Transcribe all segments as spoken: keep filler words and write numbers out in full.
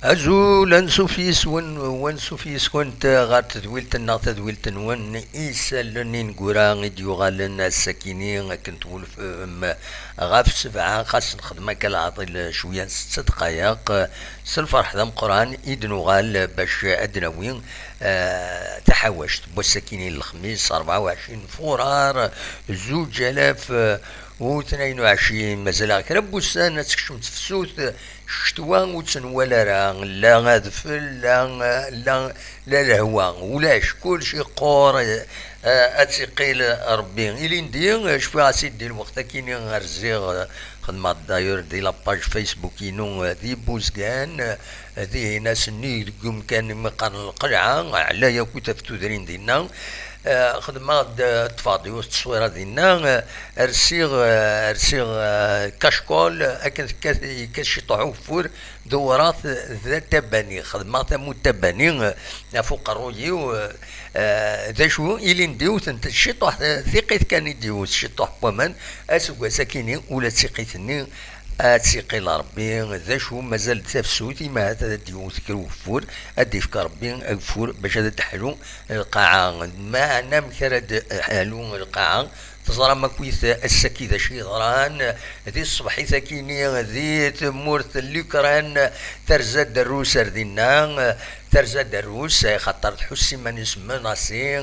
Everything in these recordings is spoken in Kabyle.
Azul, ansuf yis-wen, wansuf yis-kent ɣer tedwilt-nneɣ, tadwilt-nwen, isallen ineggura i d-yuɣalen ass-akini akken twulfem ɣef sebɛa, xas nxedm akka leɛḍil cwiya n setta dqayeq, s lferḥ d ameqqran i d-nuɣal bac ad d-nawi, eh, taḥawact n wass-akini n lexmis, rebɛa u ɛecrin furar, zuǧ alaf u tnayen u ɛecrin. Mazal-aɣ kra n wussan ad tekcem tefsut, ccetwa ur tt-nwala ara, la adfel, la, la, la lehwa, ulac, kullec iqqur, eh, ad tt-iqqil Rebbi. Ilindi, eh, cfiɣ-as-id di lweqt-akini rziɣ, eh, xedmeɣ-d d'ailleurs di la page Facebook-inu, eh, di Buzgan, eh, dihin ass-nni deg umkan imi qqaren lqelɛa, ɛlay akk i taf tudrin dinna. Eh, xedmeɣ-d, eh, ṭṭfeɣ-d yiwet tteswira dinna, eh, rsiɣ, eh, rsiɣ, eh, kackol, akken tekkat, yekkat ciṭuḥ ugeffur, dewwreɣ-t d atabani, xedmeɣ tamut tabani, eh, ɣef uqerruy-iw, eh, eh, d acu, ilindi wtent ciṭuḥ, eh, tiqqit kan i d-iwet, ciṭuḥ n waman, aseggas akini ula d tiqqit-nni ad tt-iqqil Rebbi, d acu, mazal d tafsut, imahat ad d-iwet kra ugeffur, ad d-ifk Rebbi ageffur bac ad d-teḥlu lqaɛa. Meɛna amek ara d-teḥlu lqaɛa? Teẓram akkit ass-agi d acu yeḍran di tṣebḥit-akini di tmurt n Lukran, terza-d Rrus ar dinna, terza-d Rrus, xaṭer tḥuss iman-is menacée,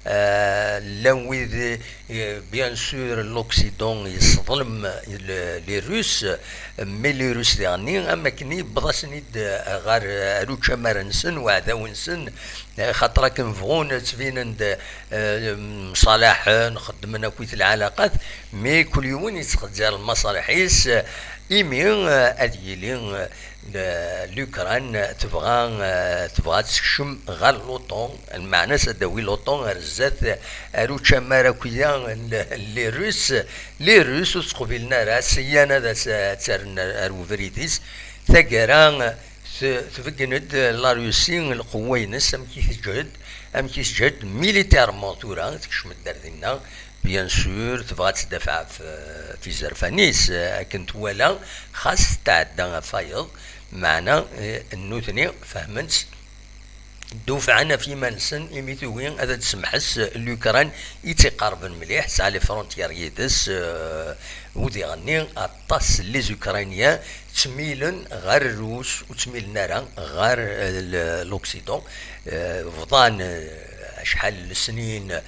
eh, llan wid, eh, bien sûr, l'Occident yesseḍlem le-, les Russes, mais les Russes diɣenni, am akken yewweḍ-asen-id ɣer, ar učamar-nsen, uɛdaw-nsen, eh, xaṭer akken bɣun ttbinen-d, eh, mṣalaḥen, xeddmen akkit lɛalaqat, mais kul yiwen yettxezzir lmaṣaliḥ-is, imi, eh, ad yili, eh, Lukran tebɣa, eh, tebɣa ad tekcem ɣer l'OTAN, lmeɛna-s ad d-tawi l'OTAN ar zdat, ar učamar akya n les Russes. Les Russes ur ttqbilen ara, syan ad as-, ad tt-rren ar, ar ubrid-is. Taggara, t-, tbeggen-d la Russie lqewwa-ines, amek i teǧhed, amek i teǧhed militairement tura, tekcem-d ar dinna. Bien sûr, tebɣa ad tdafeɛ ɣef, ɣef izerfan-is, eh, akken twala, xas tɛedda ɣef wayeḍ, meɛna, eh, nutni fehmen-tt, dufɛen ɣef yiman-nsen, imi tugi ad d-semḥes Lukran i tt-iqerben mliḥ, tesɛa les frontières yid-s, eh, u diɣenni aṭas n les Ukrainiens ttmilen ɣer Rrus, ur ttmilen ara ɣer, eh, l-, l'Occident. Eh, bḍan, eh, acḥal n lesnin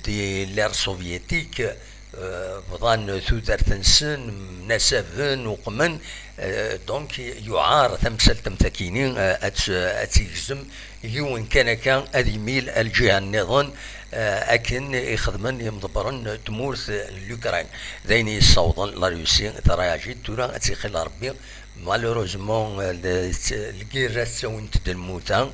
di l'ère soviétique, eh, bḍan tudert-nsen, mnasaben, uqmen, eh, donc yuɛar tamsalt am takini, eh, ad tt-, ad tt-igzem yiwen kan akka, ad imil ar lǧiha nniḍen, eh, akken i xedmen yimḍebbren n tmurt n Lukran. D ayen i yessawḍen la Russie, terreɛǧi tura ad tt-iqqil Rebbi. Malheureusement, eh, le-, lgirra ttawint-d lmuta.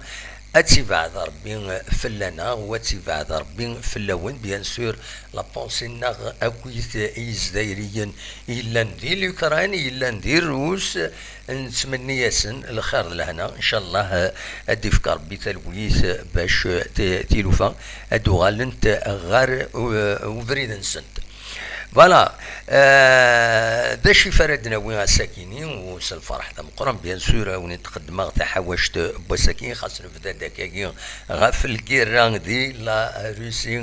Ad tibɛed Rebbi fell-aneɣ, u ad tibɛed Rebbi fell-awen, bien sûr, la pensée-nneɣ akkit i Yizzayriyen yellan di l'Ukraine, yellan di Rrus, nettmenni-yasen lxir d lehna, ncallah, eh, ad d-ifk Rebbi talwit, eh, bac, eh, ti-, tilufa ad d-uɣalent ɣer, eh, ubrid-nsent. Voilà. Euh, d acu i ara d-nawi ass-akini, u s lferḥ d ameqqran, bien sûr, ad wen-d-qeddmeɣ taḥawact n wass-akini, xas nebda-d akkagi ɣef lgirra di la Russie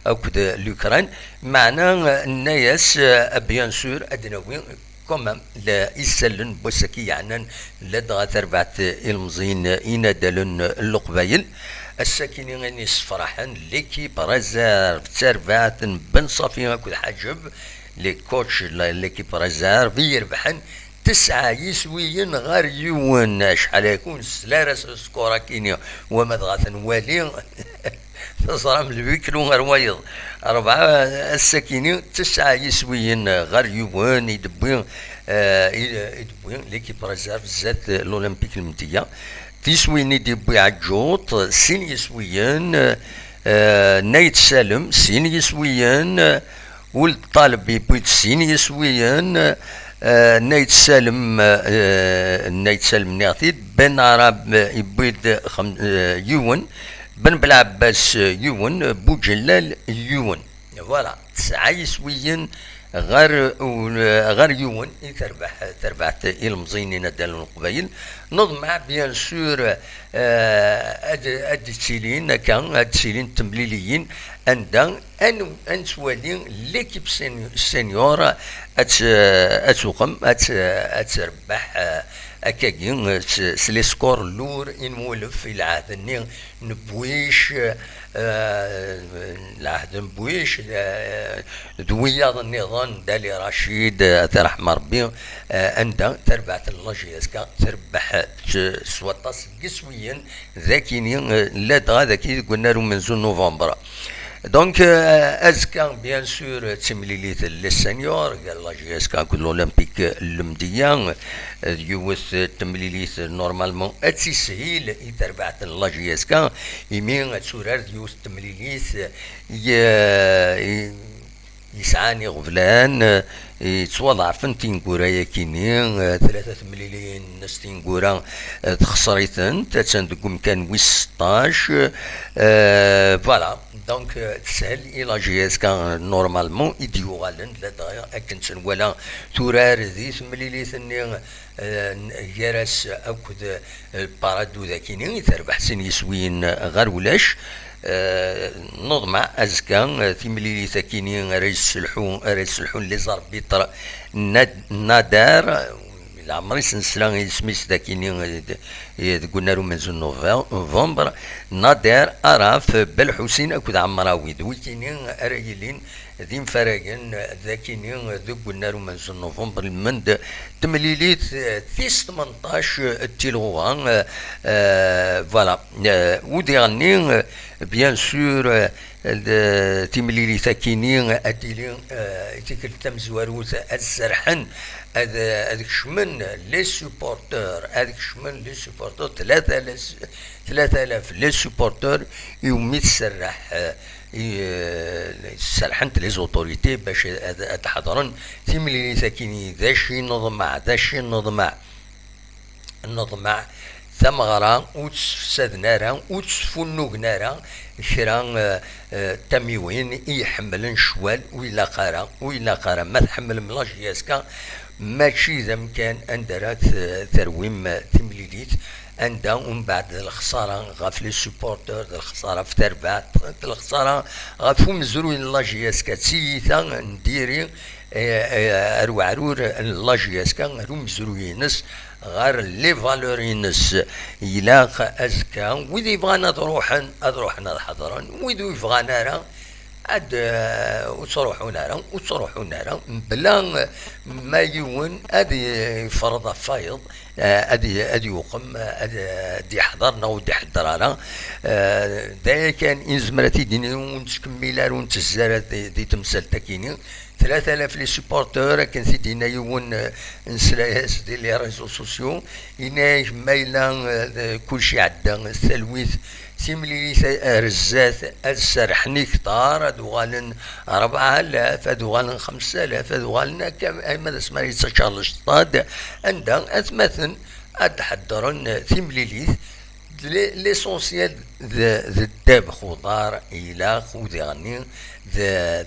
akked l'Ukraine. Meɛna, euh, nenna-yas, euh, bien sûr, ad d-nawi quand même, la, isallen n wass-agi yeɛnan ladɣa tarbaɛt ilemẓiyen inadalen n Leqbayel. Ass-akini ayen yessefraḥen, l'équipe réserve d tarbaɛt n Ben Safi akked Ḥaǧeb, les coachs n l'équipe réserve, i irebḥen tesɛa yiswiyen ɣer yiwen. Acḥal ay kun nesla ara s score-akini, wama dɣa tenwali. Teẓram, lwiklu ɣer wayeḍ. Rebɛa ass-akini, tesɛa yiswiyen ɣer yiwen i d-wwi, eh, i, i d-wwi l'équipe réserve zdat l'Olympique Lmedya. Tiswiyin i d-yewwi Ɛeǧǧuṭ, sin yiswiyen, eh, Nayt Salem, sin yiswiyen, Weld Ṭaleb yewwi-d sin yiswiyen, eh, Nayt Salem, eh, Nayt Salem nniɣ-t-id, Ben Arab, eh, yewwi-d xem-, eh, yiwen, Ben Belɛebbas, eh, yiwen, Buǧellal yiwen. Voilà, tesɛa yiswiyen, ɣer, ɣer yiwen i terbeḥ, terbeḥt ilemẓiyen n Inaddalen n Leqbayel. Neḍmeɛ, bien sûr, eh, ad, ad d-ttilin akka, ad d-ttilin temliliyin anda ad n-, ad nettwali l'équipe seni-, senior ad t-, ad tuqem, ad t-, ad terbeḥ, eh, akkagi, eh, s, s les scores lourds i nwulef i lɛehd-nni n Bwic, eh, lɛehd n Bwic, eh, d wiyaḍ nniḍen, Dali Racid, eh, ad t-yerḥem Rebbi, eh, anda tarbaɛt n la J S K terbeḥ s, s waṭas n yiswiyen, d akini, eh, ladɣa d akini deg unnar umenzu n novembre. Donc, eh, azekka, bien sûr, d timlilit n les seniors, gar la J S K akked l'Olympique n Lemdeyya, eh, d yiwet n temlilit, normalement, ad tishil i terbaɛt n la J S K, imi ad turar d yiwet n temlilit, eh, ye-, ye-, yesɛan iɣeblan, eh, yettwaḍɛfen tineggura-yakini, eh, tlata temliliyin-nnes tineggura, eh, texṣer-itent, attan deg umkan wis seṭṭac, eh, voilà, donc, eh, teshel i la J S K normalement i d-yuɣalen ladɣa akken tt-nwala turar di temlilit-nni, eh, n-, gar-as akked, eh, Paradou dakini, i terbeḥ sin yiswiyen ɣer ulac. Eh, neḍmeɛ azekka, eh, timlilit akini ara yesselḥu, ara yesselḥun les arbitres Nad-, Nader, leɛmer-is nesla i yisem-is dakini, eh, d-, eh, deg unnar umenzu n Nove-, November, Nader Araf Belḥusin akked Ɛemrawi, d wikini ara yilin d imfaragen dakini deg unnar umenzu n November, lmend temlilit, eh, tis tmenṭac, eh, d tilɣuɣa, eh, eh, voilà. Eh, udiɣ-nni, eh, bien sûr, eh, d-, timlilit akini ad tili, eh, i tikkelt tamezwarut ad serḥen, ad, ad kecmen les supporteurs, ad kecmen les supporteurs, tlata les, tlata alaf les supporteurs iwumi tserreḥ, eh, i, eh, serḥent les autorités bac ad, ad ḥeḍren timlilit akini. D acu i neḍmeɛ, d acu i neḍmeɛ? Neḍmeɛ tameɣra ur tt-sefsaden ara, ur tt-sfunnugen ara kra, eh, eh, tamiwin i iḥemmlen ccwal, ur ilaq ara, ur ilaq ara. Ma tḥemmlem la J S K, mačči d amkan anda ara t-, terwim timlilit, anda umbeɛd d lexsara ɣef les supporteurs, d lexsara ɣef terbaɛt, d lexsara ɣef umezruy n la J S K, d tiyita n diri, eh, eh, ar weɛrur n la J S K, ar umezruy-ines, ɣer les valeurs-ines. Ilaq azekka, wid yebɣan ad ruḥen, ad ruḥen ad ḥeḍren, wid ur yebɣan ara, ad, eh, ur ttruḥun ara, ur ttruḥun ara, mebla, eh, ma yiwen ad yefreḍ ɣef wayeḍ, eh, ad y-, ad yuqem, eh, ad, eh, ad d-yeḥḍer neɣ ur d-iḥedder ara. Eh, d aya kan i nezmer ad t-id-nini, ur nettkemmil ara, ur nettezzi ara di, di temsalt-akini. Tlata alaf les supporteurs, akken t-id-yenna yiwen, eh, nesla-as di les réseaux sociaux, yenna-ak ma yella, eh, kulci iɛedda s talwit, timlilit ar zdat ad serrḥen iktar, ad uɣalen rebɛa alaf, ad uɣalen xemsa alaf, ad uɣalen akka, arma d asmi ara yettaččar le stade, anda atmaten ad d-ḥeddren timlilit. L-, l'essentiel d, d ddabex uḍar ilaq udiɣ-nni d,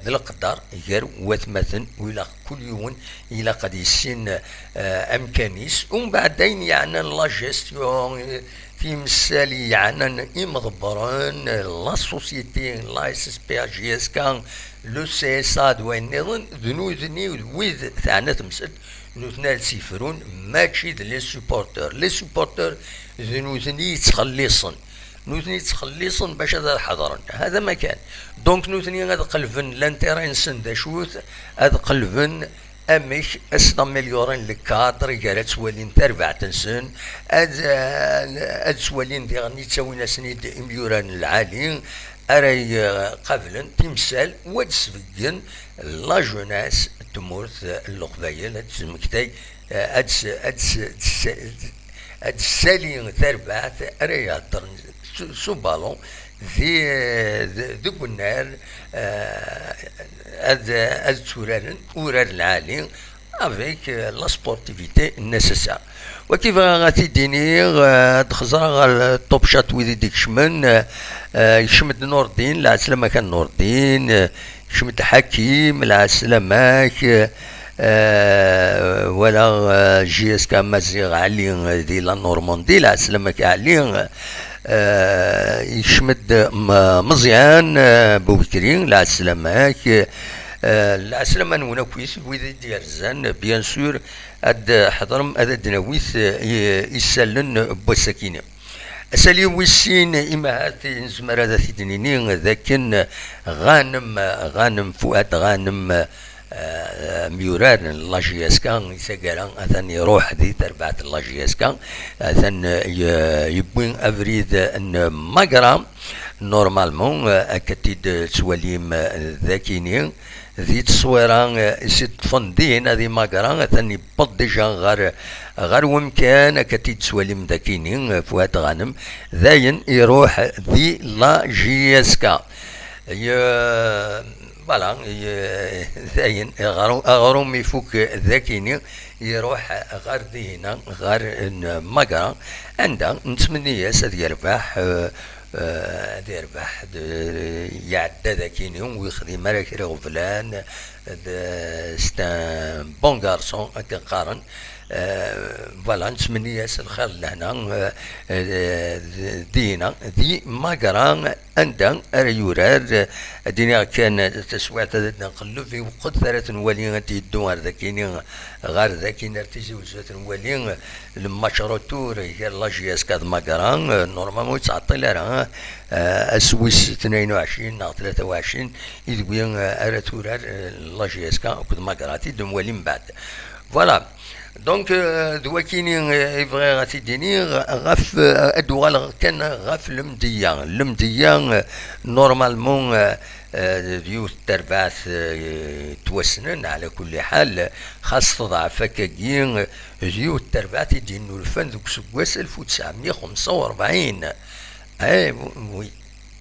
d leqder gar watmaten, u ilaq kul yiwen ilaq ad yissin, eh, amkan-is. Umbeɛd ayen yeɛnan la gestion, eh, timsal yeɛnan imḍebbren, la société, la S S P A, J S K, le C S A d wayen nniḍen, d nutni d wid teɛna temsalt, nutni ara tt-yefrun, mačči d les supporteurs. Les supporteurs d nutni yettxelliṣen. Nutni yettxelliṣen bac ad ḥeḍren. Hada ma kan. Donc nutni ad qelben l'intérêt-nsen d acu-t, ad qelben amek ad s-amélioren le cadre, gar ad ttwalin tarbaɛt-nsen, ad, ad ttwalin diɣen yettawin-asen-id imyura n lɛali, ara iqablen timsal, u ad d-sbeggen la jeunesse n tmurt n Leqbayel, ad d-tesmektay, ad s-, ad s-, ad s-, ad d-tessali tarbaɛt ara iheddren s, s ubalun di, di, deg unnar, eh, ad, ad tturaren urar lɛali avec, eh, la sportivité nécessaire. Wagi bɣiɣ ad t-id-iniɣ, eh, ad xeẓreɣ ɣer Top Chat wid i d-ikecmen, eh, eh, yekcem-d Nurdin, lɛeslama kan Nurdin, eh, Kcem-d Ḥakim, lɛeslama-k. Eh, walaɣ, eh, J S K Maziɣ Ɛli, eh, di la Normandie, lɛeslama-k Ɛli. Eh, yekcem-d M-, Meẓyan, eh, Bubekri, lɛeslama-k. Eh, lɛeslama-nwen akk, wid i d-yerzan, bien sûr, ad d-ḥeḍrem, ad d-nawit, eh, i-, isallen n wass-akini. Asali wis sin, imahat nezmer ad t-id-nini d akken Ghanem, Ghanem, Fuad Ghanem, eh, myurar n la J S K, i taggara atan iruḥ di terbaɛt n la J S K, atan, eh, ye-, yewwi abrid n Magra, normalement, eh, akka t-id-tettwalim, eh, d akini, di tteswira, eh, i s-iṭṭfen dihin ad imagra, atan yewweḍ déjà ɣer, ɣer wemkan, akka t-id-tettwalim d akini, eh, Fuad Ghanem, dayen iruḥ di la J S K. Ye-, voilà, ye-, dayen, aɣrum, aɣrum ifuk d akini, iruḥ ɣer dihina, ɣer n Magra, anda nettmenni-as ad yerbeḥ, eh, eh, ad yerbeḥ, d-, iɛedda d akini, ur yexdim ara kra iɣeblan, d-, c'est un bon garçon, akken qqaren. Eh, voilà, nettmenni-as lxir d lehna, eh, eh, d-, dina, di Magra, anda ara yurar, eh, ad d-iniɣ kan, eh, taswiɛt ad d-nqelleb, iweqqed ara t-nwali ad d-yeddu ar dakini, ɣer dakin ar Tizi Wezzu ad t-nwali, eh, le match retour gar la J S K d Magra, eh, normalement ur yettɛeṭṭil ara, eh, ass wis tnayen u ɛecrin neɣ tlata u ɛecrin, i deg wi, eh, ara turar, eh, la J S K akked Magra, ad t-id-nwali mbeɛd. Voilà. Donc, euh, d wakini, euh, i bɣiɣ ad t-id-iniɣ ɣef, euh, ad uɣaleɣ kan ɣef lemdeyya. Lemdeyya, euh, normalement, euh, euh, d yiwet n terbaɛt, euh, yettwassnen, ɛla kulli ḥal, xas teḍɛef akkagi, euh, d yiwet n terbaɛt i d-yennulfan deg useggas alef u tesɛemya u xemsa u rebɛin. Eh, oui.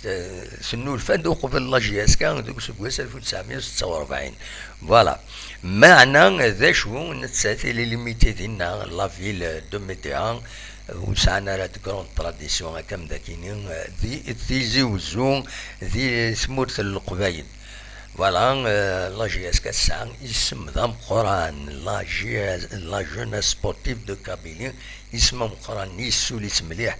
Eh, tennulfa-d uqbel la J S K deg useggas alef u tesɛemya u setta u rebɛin. Voilà. Meɛna d acu, nettat, elle est limitée dinna, la ville de Médéa, ur sɛan ara de grande tradition, akka am dakini, di Tizi Wezzu, di tmurt n Leqbayel. Voilà, euh, la J S K tesɛa isem d ameqqran, la J S, la Jeunesse Sportive de Kabylie, isem ameqqran, yessuli-tt mliḥ.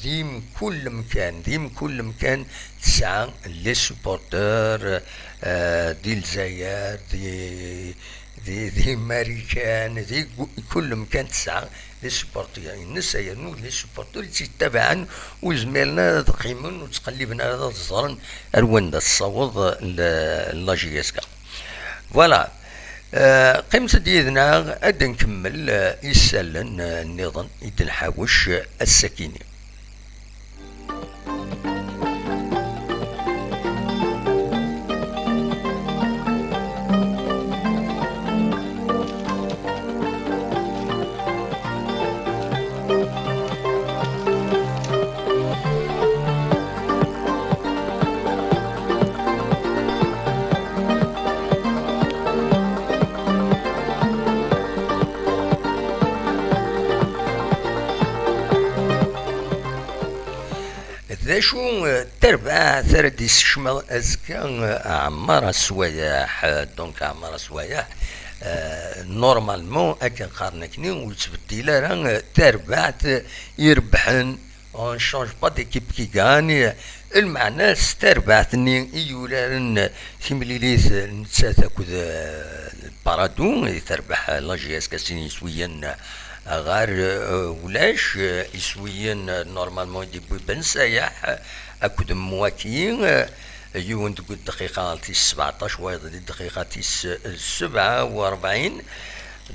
Di mkul lemkan, di mkul lemkan tesɛa les supporters, euh, di Lezzayer, di, di, di Marikan, di gu-, kul lemkan tesɛa les supporters-ines, yernu les supporters i tt-yettabaɛen ur zmiren ara ad qqimen, ur ttqelliben ara ad ẓren ar wanda tessaweḍ l-, la J S K. Voilà. Euh, qqimet-d yid-neɣ ad nkemmel, euh, isallen, euh, nniḍen i d-nḥawec, euh, ass-akini. D acu, eh, tarbaɛt ara d-yessekcem azekka, eh, Ɛmar Aswayeḥ? Eh, donc, Ɛmar Aswayeḥ, eh, normalement, akken qqaren akni, ur yettbeddil ara, eh, tarbaɛt irebḥen. On change pas d'équipe qui gagne. Lmeɛna-s, tarbaɛt-nni i yuraren timlilit, eh, nettat akked, eh, Paradou, i terbeḥ la J S K sin yiswiyen ɣer, eh, ulac, eh, iswiyen, eh, normalement i d-yewwi Ben Sayaḥ, eh, akked Mwaki, eh, yiwen deg dqiqa tis sebɛeṭac, wayeḍ di dqiqa tis, eh, sebɛa u rebɛin.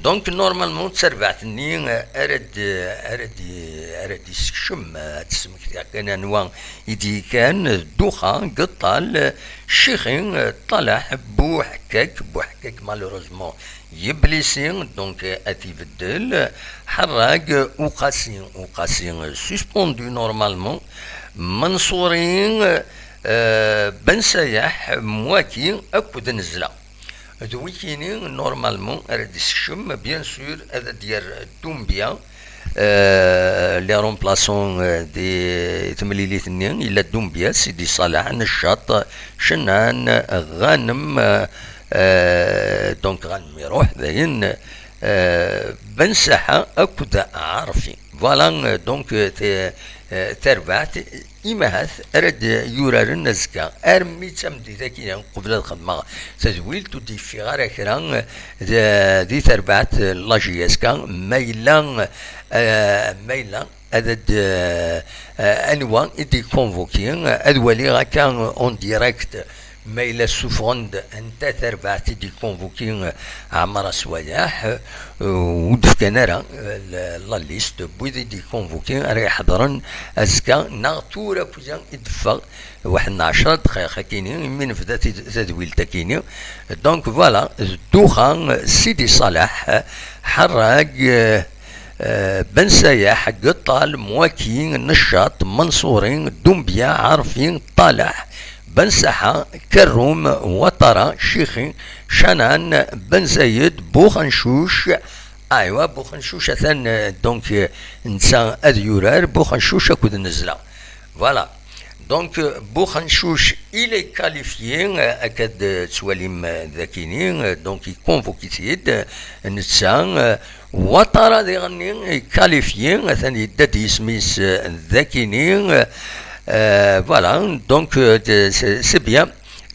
Donc, normalement, d tarbaɛt-nni, eh, ara d-, ara d-, ara d-yessekcem, eh, ad d-smektiɣ kan anwa i d-yekkan, Duxa, Geṭṭal, Cixi, Ṭalaḥ, Buḥkak, Buḥkak, malheureusement, yeblisi, donc, ad t-ibeddel. Ḥerrag, Uqasi, Uqasi, suspendu normalement. Manṣuri, euh, Ben Sayaḥ, Mwaki, akked Nezla. D wikini, normalement, ara d-isekcem, bien sûr, ad d-yerr Doumbia, Euh, les remplaçants, euh, di temlilit-nni, yella Doumbia, Sidi Salaḥ, Neccaṭ, Cenɛan, Ɣanem, euh, euh, donc Ɣanem iruḥ, dayen, euh, Ben Saḥa akked Ɛarfi. Voilà, euh, donc, euh, te-, euh, tarbaɛt, imahat ara d-yuraren azekka. Armi d tameddit-agi, qbel ad xedmeɣ tadwilt, ur d-yeffiɣ ara kra, euh, di tarbaɛt, euh, la J S K, ma yella, euh, ma yella ad d-, euh, euh, anwa i d-ikonvoki, ad waliɣ akka en direct, ma yella ssufɣen-d anta tarbaɛt i d-ikonvoki, euh, Ɛmar Aswayeḥ, euh, ur d-fkan ara, euh, la, la liste n wid i d-ikonvoki ara iḥeḍren azekka, neɣ tura akk-a i d-teffeɣ, waḥed n ɛecra dqayeq akini, imi nebda tid-, tadwilt akini. Donc voilà, d Duxa, Sidi Salaḥ, Ḥerrag, euh, euh, Ben Sayaḥ, Geṭṭal, Mwaki, Neccaṭ, Manṣuri, Dumbya, Ɛarfi, Ṭalaḥ, Ben Saḥa, Kerrum, Watara, Cixi, Canan, Ben Zayed, Buxencuc. Aywa, Buxencuc atan, euh, donc, euh, netta ad yurar, Buxencuc akked Nezla. Voilà. Donc, euh, Buxencuc, il est qualifié, euh, akka d-tettwalim, euh, dakini, euh, donc, ikonvoki-t-id, euh, netta, euh, Watara diɣenni, ikalifyi, atan yedda-d yisem-is, euh, dakini, euh, euh, voilà, donc, euh, de-, c'est, c'est bien.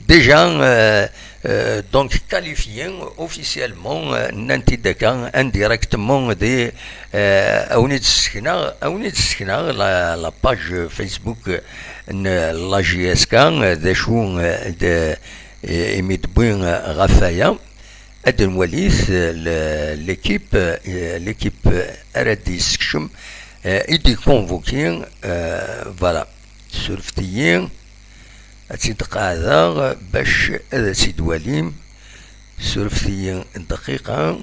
Déjà, euh, euh, donc, qualifié officiellement, euh, nnan-t-id akka, indirectement, di, euh, a wen-id-ssekneɣ, a wen-id-ssekneɣ la, la page Facebook, euh, n la J S K, euh, d acu, euh, d, euh, imi d-wwi, euh, ɣef waya. Ad nwali, euh, le-, l'équipe, euh, l'équipe, euh, ara d-yessekcem, euh, i d-ikonvoki, euh, voilà. Surfet-iyi, ad tt-id-qeɛdeɣ bac ad tt-id-twalim. Surfet-iyi dqiqa.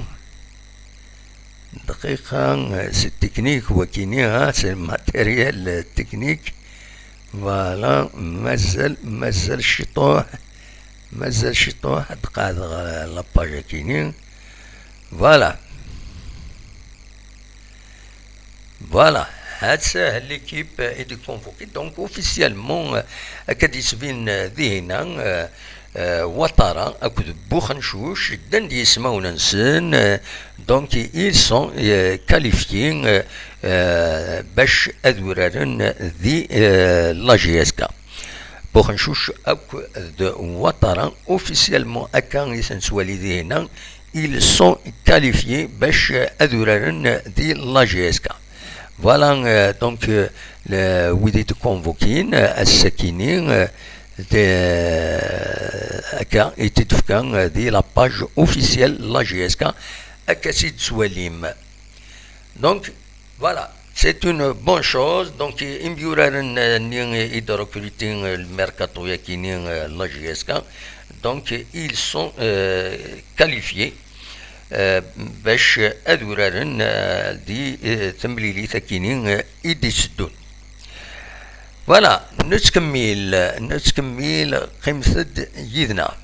Dqiqa, euh, c'est technique, wakini, hein, c'est matériel, euh, technique. Voilà, mazal, mazal ciṭuḥ, mazal ciṭuḥ, ad qeɛdeɣ, euh, la page akini. Voilà. Voilà. Hât l'équipe, euh, est convoquée. Donc, officiellement, euh, akka d-yettbin, euh, dihina, euh, euh, Ouattara akked Buxencuc, ddan-d yismawen-nsen, euh, donc ils sont, euh, qualifiés, euh, euh, bac ad uraren di, euh, la J S K. Buxencuc akked Ouattara, officiellement, akka i ten-nettwali dihina, ils sont qualifiés bac ad uraren di la J S K. Voilà, euh, donc, euh, le, wid i d-convoquin, euh, ass-akini, euh, de, euh, akka i t-id-tefka, euh, di la page officielle la J S K, akka i tt-id-tettwalim. Donc, voilà, c'est une bonne chose. Donc, i-, imyuraren, euh, nni i d-recrutin, euh, le mercato-yakini, euh, la J S K, donc, ils sont, euh, qualifiés, euh, bac ad uraren, euh, di, euh, temlilit akini, euh, i d-itteddun. Voilà, nettkemmil, nettkemmil, qqimet-d yid-neɣ.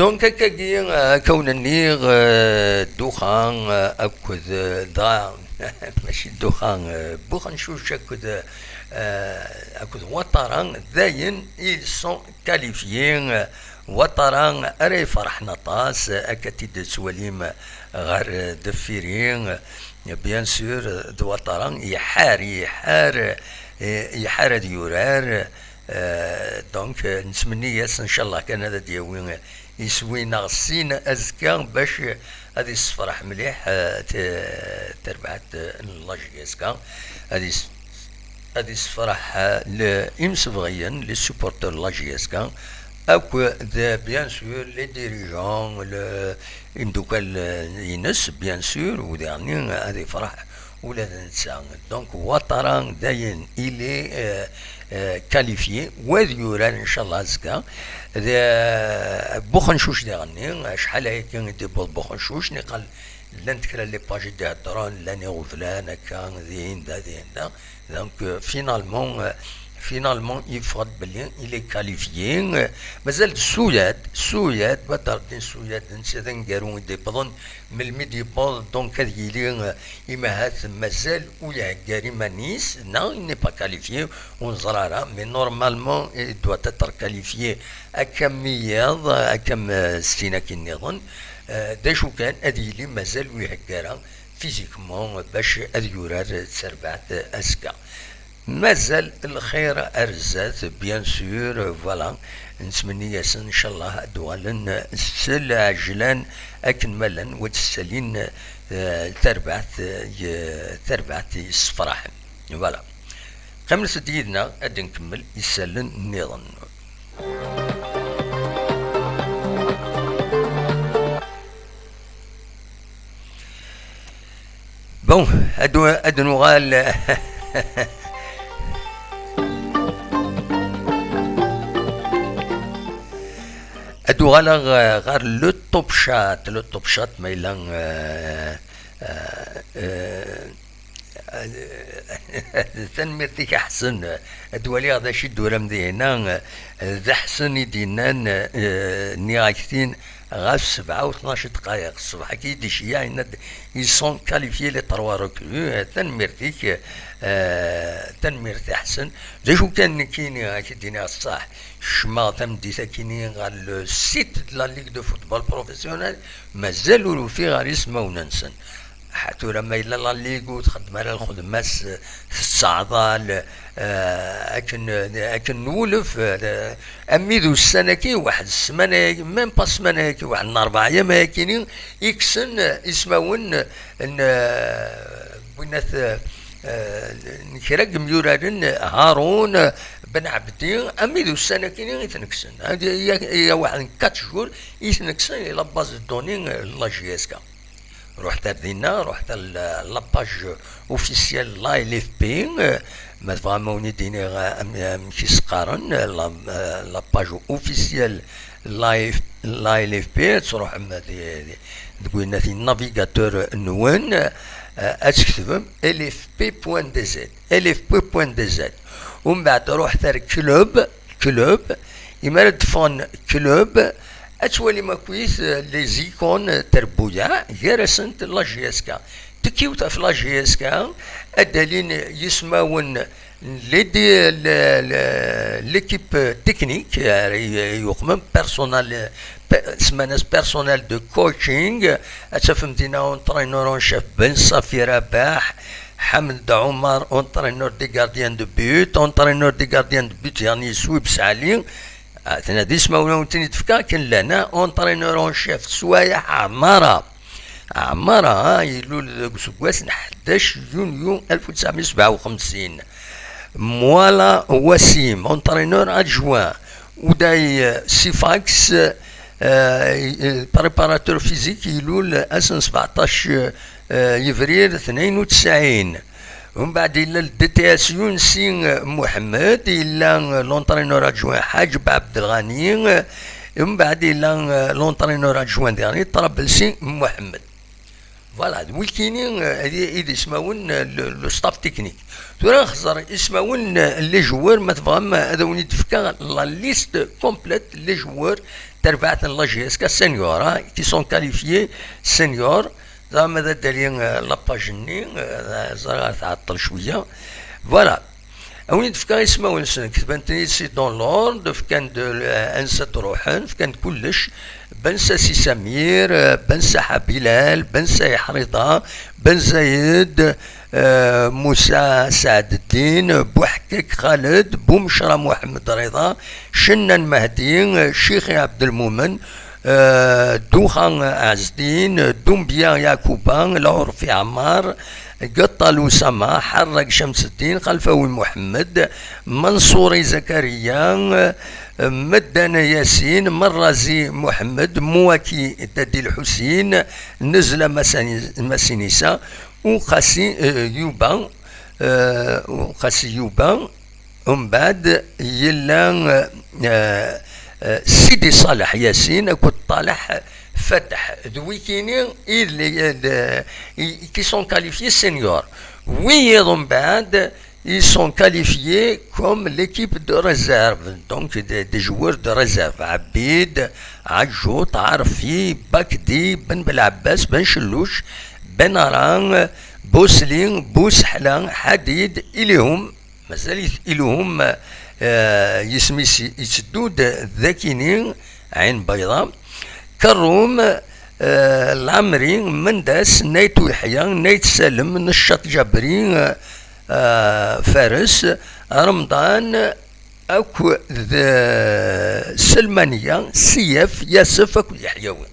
Donc, akkagi, euh, akka wen-nniɣ, euh, Ddexxan, euh, akked, euh, dɣa, mačči Ddexxan, euh, Buxencuc akked, euh, akked Ouattara, dayen, ils sont qualifiés. Ouattara ara iferḥen aṭas, akka t-id-tettwalim ɣer, euh, deffir-i. Bien sûr, d Ouattara iḥar, iḥar, euh, iḥar ad yurar. Euh, donc, euh, nettmenni-yas, ncallah kan, ad d-yawi iswi neɣ sin azekka, bac ad issefreḥ mliḥ, euh, t-, terbaɛt, euh, n la J S K. Ad is-, ad issefreḥ, euh, le, imsebɣiyen, les supporters n la J S K, akked, bien sûr, les dirigeants, le, imdukkal, euh, ines, bien sûr, u diɣenni ad ifreḥ ula d netta. Donc, Ouattara, dayen, il est, euh, euh, qualifié. Wa ad yurar, ncallah, azekka. D, euh, Buxencuc diɣenni, acḥal ayagi i d-iwweḍ Buxencuc, niqal llant kra n les pages i d-iheddren, llan iɣeblan, akka, dihin da, dihin da. Donc, euh, finalement, euh, finalement, yeffeɣ-d belli il est qualifié. Euh, mazal d Suyad, Suyad, Badreddin Suyad, netta d aneggaru i d-iwwḍen, melmi d-yewweḍ, donc, ad yili, euh, imahat mazal ur iheggar iman-is, neɣ il n'est pas qualifié, ur neẓri ara, mais normalement, il doit être qualifié akka am wiyaḍ, akka am, euh, sin akkin nniḍen. Euh, d acu kan, ad yili mazal ur ihegga ara physiquement bac ad yurar d terbaɛt azekka. Mazal lxir ar zdat, bien sûr, voilà. Nettmenni-yasen, ncallah, ad d-uɣalen s lɛejlan akken ma llan, wa d-ssalin, eh, tarbaɛt, eh, tarbaɛt yessefraḥen. Voilà. Qqimet-d yid-neɣ, ad d-nkemmel isallen nniḍen. Bon, ad, ad nuɣal, ad uɣaleɣ, eh, ɣer le top chat, le top chat, ma yella, eh, eh, eh, tanemmirt-ik a Ḥsen, ad waliɣ d acu i d-turam dihinna, d Ḥsen i d-yennan, eh, nniɣ-ak-t-in, ɣef sebɛa u tnac dqayeq ṣṣbeḥ, akka i d-iceyyeɛ, yenna-d, ils sont qualifiés les trois recrues. Tanemmirt-ik, eh, tanemmirt a Ḥsen. D acu kan, nekkini, ad k-id-iniɣ ṣṣeḥ, kecmeɣ tameddit-akini ɣer le site de la Ligue de football professionnel, mazal ur ufiɣ ara ismawen-nsen. Ḥa tura ma yella la Ligue ur txeddem ara lxedma-s, tettɛeḍal, eh, akken, akken nwulef, eh, armi d ussan-agi, waḥed ssmana-agi, même pas ssmana-agi, waḥed n rebɛa yam-ayakini i kksen, eh, ismawen n, eh, winat, eh, n kra n yemyuraren, Haroun, Ben Abdi, armi d ussan-agi i ten-kksen. Hadi, il y a, il y a waḥed n quatre jours i ten-kksen, i la base de données, eh, n la J S K. Ruḥet ar dinna, ruḥet ar la, la page officielle la L F P, eh, ma tebɣam a wen-id-iniɣ, eh, am-, amek i s-qqaren, eh, la, eh, la page officielle la F-, la L F P, ad truḥem di, di, deg winna di navigateur-nwen, eh, ad tketbem L F P point D Z, L F P point D Z. Umbeɛd ruḥet ar club, club, imi ara d-ffɣen club, ad twalim akkit, eh, les icônes, eh, n trebbuyaɛ, gar-asent la J S K. Tekkiwt ɣef la J S K, ad d-alin yismawen n les di-, le-, le-, l'équipe technique, eh, i, i yuqmen personnel, eh, pe-, ssmana-s personnel de coaching, ad tafem dinna entraîneur en chef Ben Safi Rabaḥ, Ḥamed Ɛumar, entraîneur des gardiens de but, entraîneur des gardiens de but, yeɛni Swib Saɛli, ah, tnadi ismawen-nwen-ten-id-fkeɣ, akken llan, ah, entraîneur en chef Swayeḥ Ɛmara. Ɛmara, ah, ilul deg useggas n ḥdac yunyu alef u tesɛemya u sebɛa u xemsin. Mwala Wassim, entraîneur adjoint. Uday, euh, Sifax, euh, euh, préparateur physique, ilul ass n sbeɛṭac, euh, yebrir tnayen u tesɛin. Umbeɛd yella le D T S Younsi, euh, Mohamed, yella, euh, l'entraîneur adjoint Ḥaǧ Abdelɣani, euh, umbeɛd yella, euh, l'entraîneur adjoint diɣen Trabelsi Mohamed. Voilà, d wikini, euh, i, i d ismawen, euh, le, le staff technique. Tura xẓer ismawen, euh, les joueurs, ma tebɣam, euh, ad awen-id-fkeɣ la liste complète, les joueurs terbaɛt n la J S K senior, hein, qui sont qualifiés senior. Dɣa ma d ad d-ali, euh, la page-nni, euh, ẓriɣ ar tɛeṭṭel cwiya. Voilà. A win d-fkeɣ ismawen-nsen, ketben-ten-id si dans l'ordre, fkan-d, euh, ansa d-ruḥen, fkan-d kullec. Ben Sasi Samir, euh, Ben Saḥa Bilal, Ben Sayi Ḥriḍa, Ben Zayed, euh, Musa Saɛdeddin, Buḥkak Xaled, Bumecra Muḥemmed Riḍa, Cennan Mahdi, euh, Cixi Ɛebdelmumen, euh, Duxa Ɛezdin, Dumbya Yakuba, Lɛurfi Ɛmar, Geṭṭal Usama, Ḥerrag Camseddin, Xalfawi Muḥemmed, Manṣuri Zakariya, euh, Meddana Yasin, Merrazi Muḥemmed, Muwaki Dadi Lḥusin, Nezla Masani-, Masinisa, Uqasi, euh, Yuba, euh, Uqasi Yuba, umbeɛd yella, euh, euh, Sidi Ṣaleḥ Yasin akked Ṭaleḥ Fateḥ. D wikini i, i, i, qui sont qualifiés seniors. Wiyiḍ umbeɛd, ils sont qualifiés comme l'équipe de réserve, donc des, des joueurs de réserve. Abid, Ajout, Arfi, Bakdi, Ben Belabas, Ben Chellouch, Ben Aran, Bosli, Boussahla, Hadid, Ilihum, mazal-it Ilihum, euh, yisem-is yetteddu-d d akini, Ɛin Bayḍa, Kerrum, euh, Lɛemri, Mendas, Nayt Uyeḥya, Nayt Salem, Neccaṭ Ǧabri, euh, Fares, Remḍan, akked Selmaniya, Siyaf, Yasef akked Yeḥyawi.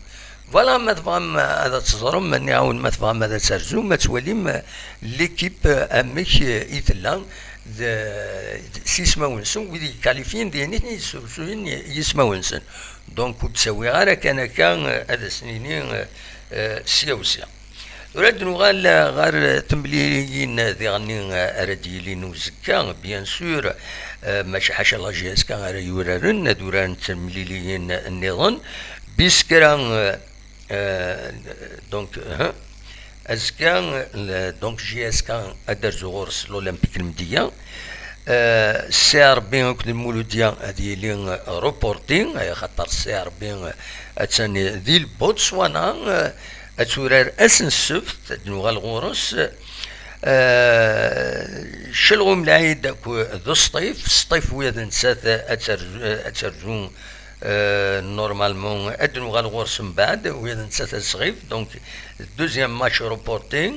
Voilà, ma tebɣam ad teẓrem, nniɣ-awen, ma tebɣam ad terzum, ad twalim l'équipe amek i tella, d, d, s yismawen-nsen, wid yekkalifyin d ayen i ten-yesrusuyen yismawen-nsen. Donc, ur d-ttawiɣ ara kan akka, ad asen-iniɣ, eh, sya u sya. Tura ad nuɣal ɣer temliliyin diɣen ara d-yilin uzekka, bien sûr, eh, maca ḥaca la J S K ara yuraren, ad uraren temliliyin nniḍen. Bis kra, eh, donc, eh, azekka, eh, donc J S K ad d-terzu ɣur-s l'Olympique Lmedya. Eh, Ssi Ṛebbi akked Lmuludya ad yili reporté, eh, axaṭer Ssi Ṛebbi, eh, attan di Lbutswana, eh, ad turar ass n ssebt, ad nuɣal ɣur-s. Eh, Celɣum Lɛid akked Sṭif, Sṭif wiyaḍ nettat ad terzu, ad terzu, eh, normalement, ad nuɣal ɣur-s mbeɛd, wiyaḍ nettat ad sɣif, donc, deuxième match reporté.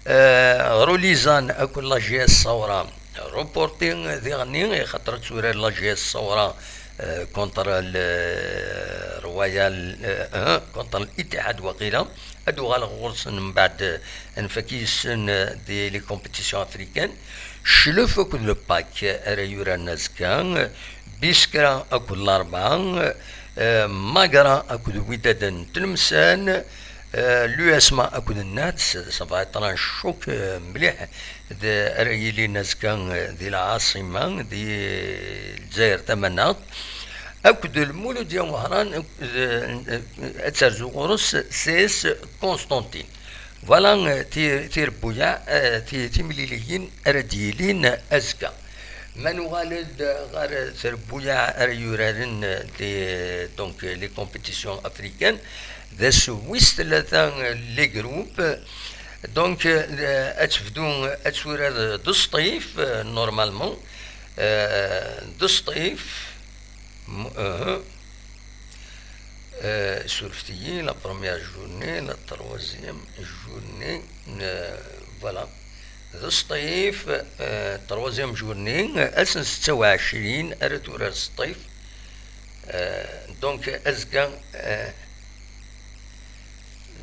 Eh, Rulizan akked la J S Saoura, reporté diɣenni, ixaṭer ad turar la J S Saoura, euh, contre le Royal, euh, euh, contre l'Ittihad waqila. Ad uɣaleɣ ɣur-sen mbeɛd, euh, ad nfak yis-sen, euh, di les compétitions africaines. Cclef akked le pack ara yuraren azekka, euh, Biskra akked Larebɛa, euh, Magra akked Widaden n Tlemsan, euh, l'U S M A akked Nats, ça va être un choc, euh, mliḥ. D-, ara yilin azekka, eh, di Lɛaṣima, di Lezzayer Tamaneɣt, akked Lmuludya Wehran, eh, eh, ad terzu ɣur-s C S Constantine. Voilà, eh, ti-, tirebbuyaɛ, eh, ti-, timliliyin ara d-yilin azekka. Ma nuɣal-d ɣer trebbuyaɛ ara yuraren, eh, di, donc, les compétitions africaines, d ass wis tlata, eh, les groupes. Donc, euh, ad tebdu, ad turar d Sṭif, euh, normalement. Euh, d Sṭif. M-, euh, euh, surfet-iyi, la première journée, la troisième journée, euh, voilà. D Sṭif, euh, troisième journée, ass n setta u ɛecrin ara turar Sṭif. Euh, donc, azekka, euh,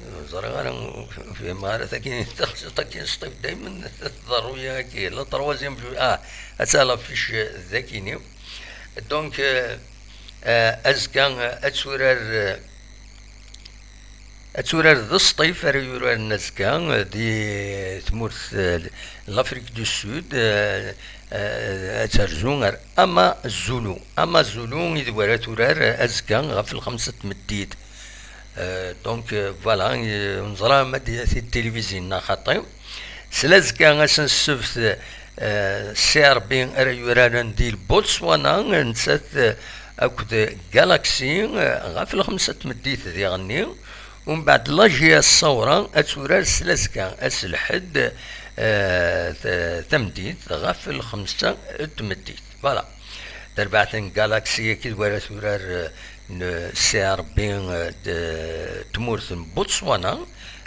ur ẓriɣ ara, ur fhimeɣ ara takin, taxsut akin Sṭif daymen tḍerru-yi-agi, la troisième jour, ah, atta l'affiche d akini. Donc, euh, euh, azekka, euh, ad turar, euh, ad turar d Sṭif ara yuraren azekka, euh, di tmurt, euh, l'Afrique du Sud, euh, euh, ad terzu ar Amazulu. Amazulu i d wara turar, euh, azekka ɣef lxemsa n tmeddit. Euh, donc, euh, voilà, euh, ur neẓra ma d tilivizyin neɣ xaṭi. S lazekka ass n ssebt, euh, Ssi Ṛebbi ara yuraren di Lbutswana, nettat, euh, akked Galaxy, eh, ɣef lxemsa n tmeddit diɣenni. Umbeɛd, la J S Saura ad turar s Laska ass n lḥedd, eh, t-, tameddit ɣef lxemsa n tmeddit. Voilà. Tarbaɛt n Galaxy akked wara turar, eh, n C R B, eh, d tmurt n Botswana,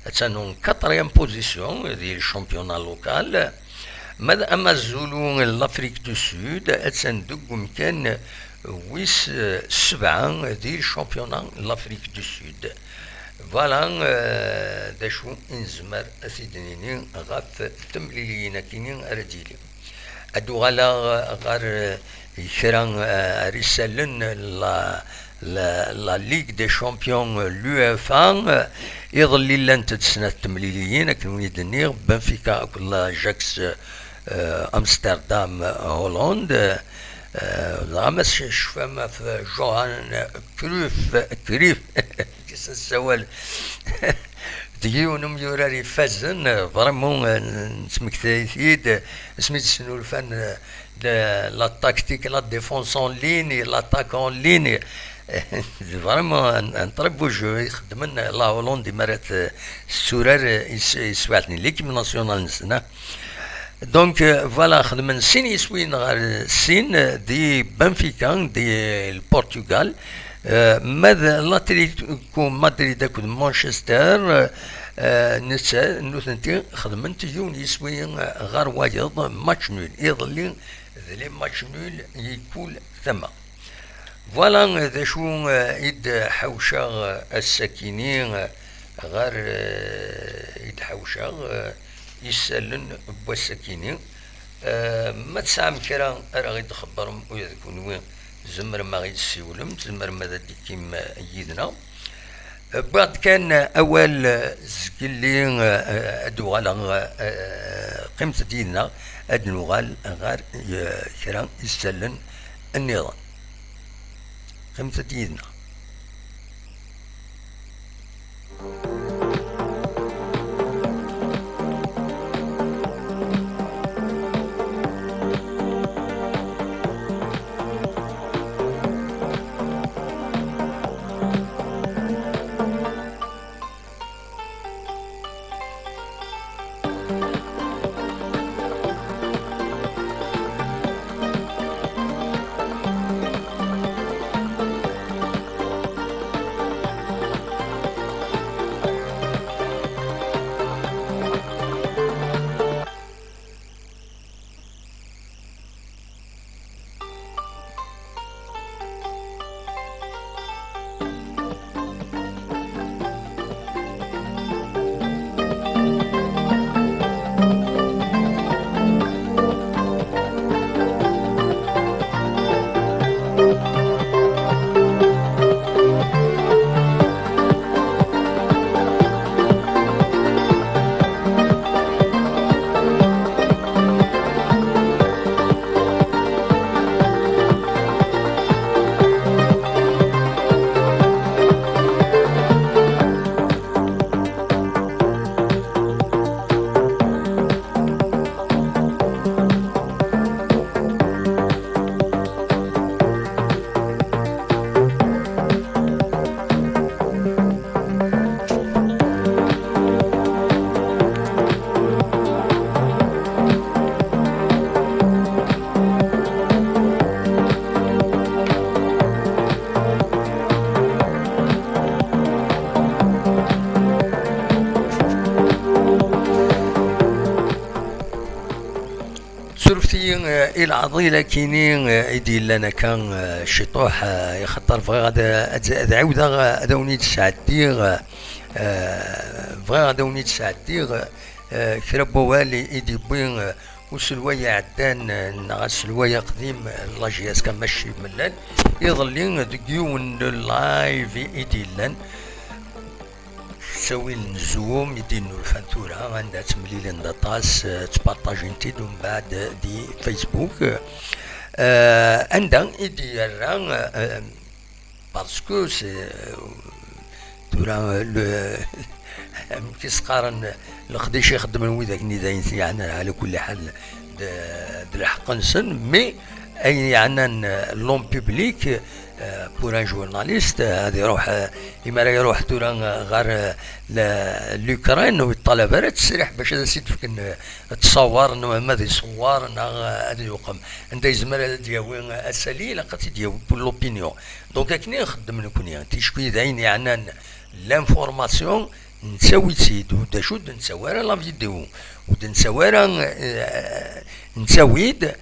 attan en quatrième position di championnat local. Ma d amazulu n l'Afrique du Sud, attan deg umkan wis, eh, sebɛa di championnat l'Afrique du Sud. Voilà, eh, d acu i nezmer ad t-id-nini ɣef temliliyin akini ara d-yili. Ad uɣaleɣ ɣer, eh, kra, eh, ar isallen la, la, la Ligue des Champions, l'UEFA, eh, iḍelli llant-d snat temliliyin, akken win i d-nniɣ, Benfica akked l'Ajax, eh, Amsterdam, eh, Hollande. Eh, dɣa ma tecfam ɣef Johan Cruyff, Cruyff, s ssawal d yiwen umyurar ifazen, vraiment, eh, nettmektay-it-id, asmi d-snulfan, eh, la, la tactique, la défense en ligne, l'attaque en ligne. Vraiment un, un très beau jeu i xeddmen la Hollande imi ara t-, tetturar, eh, is-, iswiɛt-nni, l'équipe nationale-nsen, ah. Donc, euh, voilà, xedmen sin yiswiyen ɣer sin, euh, di Benfica, di Portugal. Euh, ma d l'Atlético Madrid akked Manchester, euh, euh, netta, nutenti xedment yiwen yiswi, euh, ɣer wayeḍ, match nul. Iḍelli, d les matchs nuls i kul tama. Voilà, euh, d acu, euh, i d-ḥawceɣ, euh, ass-akini, euh, ɣer, euh, i d-ḥawceɣ, euh, isallen n wass-akini. Euh, ma tesɛam kra ara ɣ-id-txebbrem ula d kunwi, tzemrem a ɣ-id-tessiwlem, tzemrem ad d-tekkim, euh, yid-neɣ. Wwiɣ-d kan awal, euh, zgelli, euh, ad d-uɣaleɣ, euh, qqimet-d yid-neɣ, ad nuɣal ɣer, euh, kra isallen nniḍen. Qqimet-d yid-neɣ. Surfet-iyi, eh, i leɛḍil akini, eh, i d-yellan akka, eh, ciṭuḥ, eh, ixaṭer bɣiɣ ad, ad, ad ɛiwdeɣ, eh, ad awen-id-sɛeddiɣ, eh, eh, bɣiɣ ad awen-id-sɛeddiɣ, eh, kra n wawal i, i d-yewwi, eh, uselway iɛeddan, eh, neɣ aselway aqdim, eh, n la J S K Maci Mellal, iḍelli deg yiwen n live i, i d-yellan. Ttawil n Zoom i d-innulfan tura, anda ttemlilen d aṭas, eh, ttpartajin-t-id umbeɛd di Facebook. Eh, anda i d-yerra, eh, parce que c'est, eh, tura, le, amek i s-qqaren, leqdic i xeddmen widak-nni d ayen yeɛnan ɛla kulli ḥal d, d lḥeqq-nsen, mais ayen yeɛnan, eh, l'homme public, Pour un journaliste, ad iruḥ, imi ara iruḥ tura ɣer l'Ukraine, ur yeṭṭalab ara ttesriḥ bac ad as-id-fken ttṣawar, ma d iṣewwar neɣ ad yuqem. Anda yezmer ad d-yawi asali, ilaq ad t-id-yawi pour l'opinion. Donc akken i nxeddem nekni, ticki d ayen yeɛnan l'information, nettawi-tt-id, u d acu d nettawi ara la vidéo, u d nettawi ara, eh, nettawi-d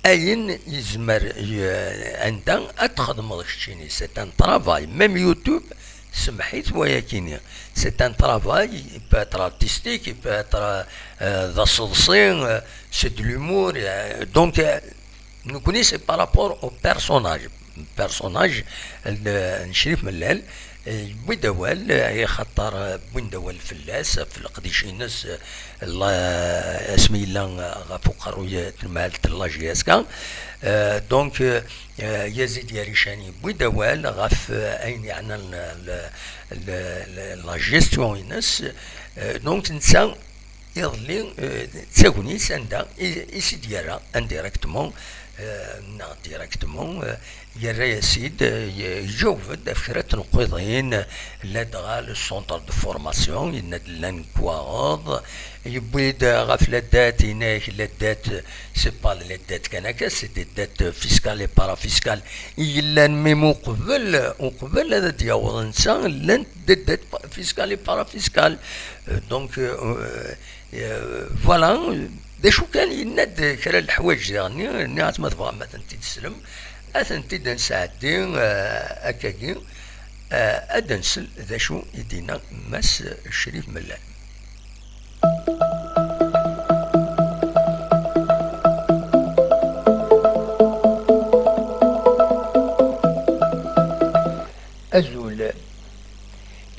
ayen yezmer, eh, anda ad txedmeḍ keččini. C'est un travail. Même YouTube, semmeḥ-it wayakini. C'est un travail, il peut être artistique, il peut être, euh, d aseḍsi, euh, c'est de l'humour, euh, donc, euh, nekkni c'est par rapport au personnage. Personnage n Crif Mellal, eh, yewwi-d awal, eh, axaṭer, eh, wwin-d awal fell-as, ɣef leqdic-ines, eh, la-, asmi yella, eh, ɣef uqerruy, eh, n temɛelt n la J S K. Eh, donc, eh, eh, Yazid Yarican yewwi-d awal ɣef, eh, ayen yeɛnan l-, l-, l-, l-, la gestion-ines. Eh, donc, netta iḍelli, eh, d tagnit anda i, i s-id-yerra indirectement, eh, neɣ directement, eh, yerra-yas-id, eh, y-, iǧaweb-d ɣef kra n tneqqiḍin, ladɣa le centre de formation, yenna-d llan lekwaɣeḍ, yewwi-d ɣef la dette, yenna-yak la dette, c'est pas la dette kan akka, c'est des dettes fiscales et parafiscales i yellan même uqbel, uqbel ad d-yaweḍ netta, llant des dettes pa-, fiscales et parafiscales. Euh, donc, euh, euh, voilà, d acu kan, yenna-d kra n leḥwayeǧ diɣenni, nniɣ-as ma tebɣam ad tent-id-teslem, ad tent-id-nesɛeddi, euh, akkagi, euh, ad d-nsel d acu i d-yenna Mass Crif Mellal. Azul.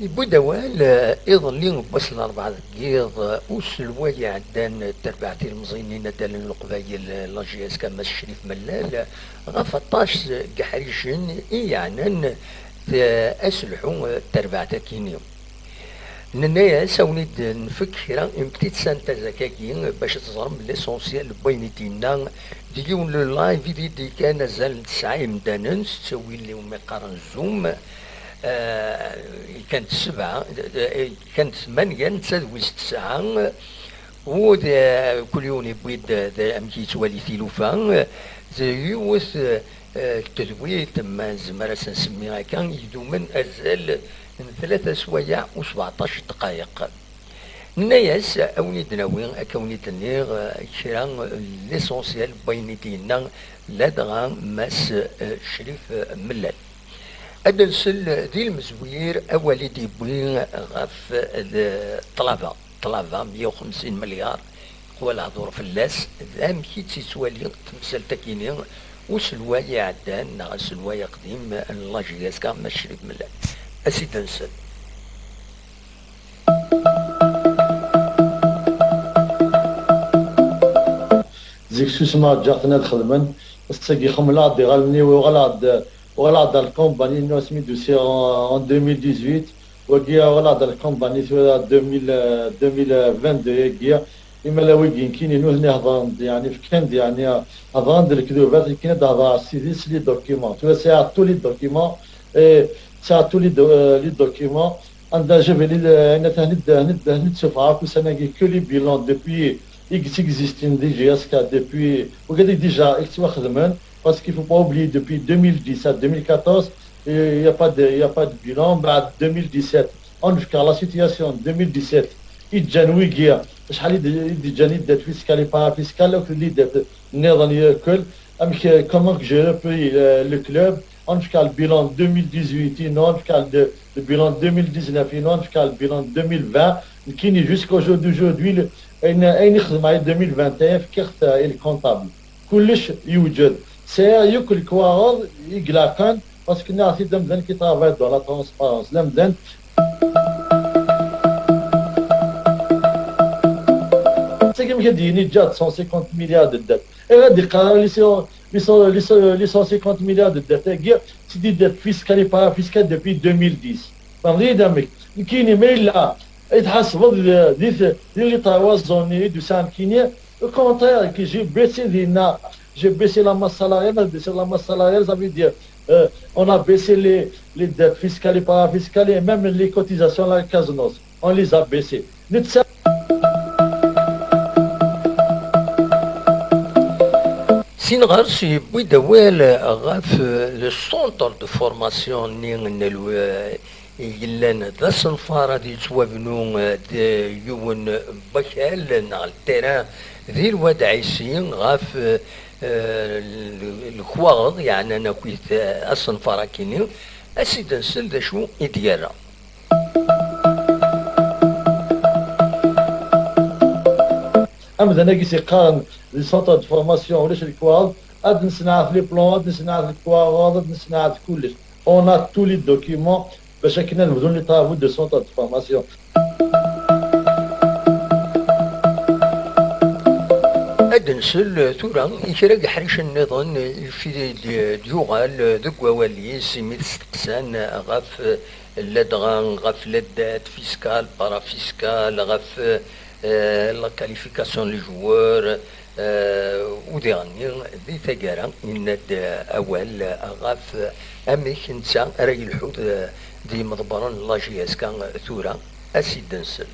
Yewwi-d awal, eh, iḍelli n wass n Larebɛa deg yiḍ, eh, uselway iɛeddan, eh, terbaɛt ilemẓiyen n yinaddalen n Leqbayel, eh, la J S K Mass Crif Mellal, eh, ɣef aṭas, eh, n yeḥricen i yeɛnan, eh, aselḥu, eh, n terbaɛt-akini. Nenna-yas, ad wen-id-nefk kra, une petite synthèse akkagi, bac ad teẓrem l'essentiel n wayen i d-yenna di yiwen n live i d-yekkan azal n tesɛa imdanen s ttawil iwumi qqaren Zoom, eh, kan d sebɛa, eh, kan d tmanya, netta d wis tesɛa, u d, eh, kul yiwen yewwi-d, eh, d amek yettwali tilufa, eh, d yiwet, eh, eh, n tedwilt, ma nezmer ad s-nsemmi akka, idumen azal n tlata swayeɛ u sbeɛṭac ddqayeq. Nenna-yas, ad wen-id-nawi, akka wen-id-nniɣ, eh, kra, eh, l'essentiel n wayen i d-yenna ladɣa Mass, eh, Crif, eh, Mellal. Ad nsel di lmezwir awal i d-yewwi ɣef, eh, ṭṭlaba. Ṭṭlaba meyya u xemsin milyar, yeqwa lehdur fell-as, d amek i tt-yettwali temsalt-akini uselway iɛeddan neɣ aselway aqdim n la J S K Mass Crif Mellal. Ad s-id-nsel. Zik susma ǧǧaɣ-ten ad xedmen, ass-agi xemmleɣ-d iɣallen-iw, uɣaleɣ-d, uɣaleɣ-d ar lkumbani-inu asmi d-usiɣ en, en deux mille dix-huit, wagi uɣaleɣ-d ar lkumbani tura deux mille, euh, deux mille vingt-deux-agi, imalaw-agi nekkini nutni hedren-d, yeɛni fkan-d, yeɛni hedren-d lekdubat, akken ad d-hedreɣ s tidet, les documents, tura sɛiɣ tous les documents, et sɛiɣ tous les do-, euh, les documents, anda j'avais les, euh, هنا هنا هنا سوفغ akk ussan-agi que les bilans depuis i yettexistin di J S K depuis, wigad déjà i yettwaxedmen, parce qu'il faut pas oublier, depuis deux mille dix à deux mille quatorze, il y a pas de, il y a pas de bilan. Mbeɛd deux mille dix-sept, ad nefk la situation de deux mille dix-sept, i d-ǧǧan wigi, acḥal i d-, i d-ǧǧan i d dette fiscale et parafiscale, akked les dettes nniḍen yakk, amek, comment que j'ai repris, euh, le club, ad nefk le bilan deux mille dix-huit inu, ad nefk le, le bilan deux mille dix-neuf inu, ad nefk le bilan deux mille vingt, nekkini jusqu'au jour d'aujourd'hui, le, ayen, ayen i xedmeɣ i deux mille vingt et un, fkiɣ-t i le comptable. Kullec yewjed. Sɛiɣ yakk lekwaɣeḍ i ilaqen, parce que nniɣ-t-id amdan qui travaille dans la transparence. L'amdan, c'est comme je dis, il y a cent cinquante milliards de dettes. Et là, des, les cent, les cent, les cent, les cent cinquante milliards de dettes, c'est des dettes fiscales et parafiscales depuis deux mille dix. Tfehmeḍ-iyi-d amek? Nekkini ma yella i tḥasbeḍ di, di, di les trois zones i d-usiɣ nekkini, au contraire, que j'ai baissé dinna, j'ai baissé la masse salariale, ma tbaisseḍ la masse salariale, ça veut dire, Euh, on a baissé les, les dettes fiscales et parafiscales et même les cotisations à la Casnos. On les a baissées. Netta Sin ɣer-s yewwi-d awal ɣef le centre de formation-nni n lw- yellan d asenfar ad yettwabnu d yiwen n wakal neɣ le terrain di Lwad Ɛisi ɣef lekwaɣeḍ yeɛnan akkit asenfar-akini, ad s-id-nsel d acu i d-yerra. Amdan-agi s-yeqqaren di centre de formation ulac lekwaɣeḍ, ad nesneɛt les plans, ad nesneɛt lekwaɣeḍ, ad nesneɛt kullec. On a tous les documents bac akken ad bdun les travaux de centre de formation. Ad nsel tura i kra n yeḥricen nniḍen i d-yuɣal deg wawal-is imi d-steqsan ɣef ladɣa ɣef l'aide fiscale, parafiskal, ɣef la qualification n les joueurs, u diɣenni di taggara yenna-d awal ɣef amek netta ara yelḥu d yimḍebbren n la J S K tura, ad s-id-nsel.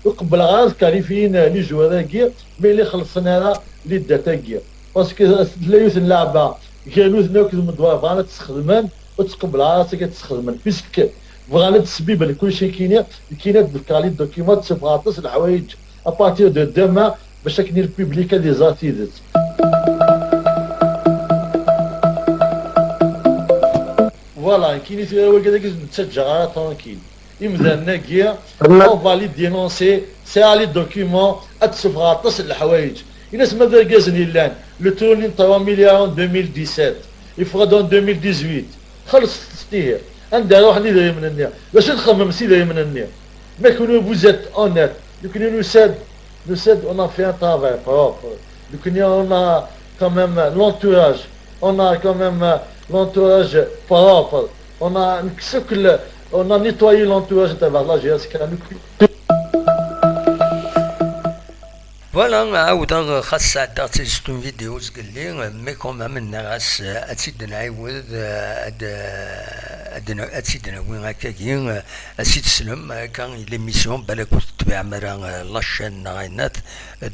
Ur qebbleɣ ara ad kalifiyin les joueurs-agi, ma yella xellṣen ara les dettes-agi. Parce que tella yiwet n leɛba gar nutni akked Medwar bɣan ad tt-sxedmen, ur tt-qebbleɣ ara ad tt-sxedmen. Puisque bɣan ad d-sbiben kullec nekkini, nekkini ad d-fkeɣ les documents, ad d-ssufɣeɣ aṭas n leḥwayeǧ à partir de demain bac akken le public ad iẓer tidet. Voilà, nekkini tura wagi d agi ur ten-ttaǧǧaɣ ara tranquille. Imdanen-agi, on va les dénoncer, sɛiɣ les documents, ad d-ssufɣeɣ aṭas n leḥwayeǧ. Ini-as ma d argazen yellan, le trou-nni n trois milliards en deux mille dix-sept, yeffeɣ-d en deux mille dix-huit, xellṣet-t ihi. Anda ara ruḥen idrimen-nni? D acu i txemmem s idrimen-nni? Ma kenwi vous êtes honnête, nekkni nusa-d, nusa-d, on a fait un travail propre. Nekkni on a quand même l'entourage, on a quand même l'entourage propre. On a, nekkes akk, on a nettoyé l'entourage n terbaɛt la J S K. Voilà, ɛawdeɣ xas sɛeddaɣ-tt-id s une vidéo zgelli, mais quand même nniɣ-as ad tt-id-nɛiwed, ad, ad, ad tt-id-nawi akkagi, ad s-id-teslem akka i l'émission, balak ur tettbiɛem ara la chaîne neɣ ayenat.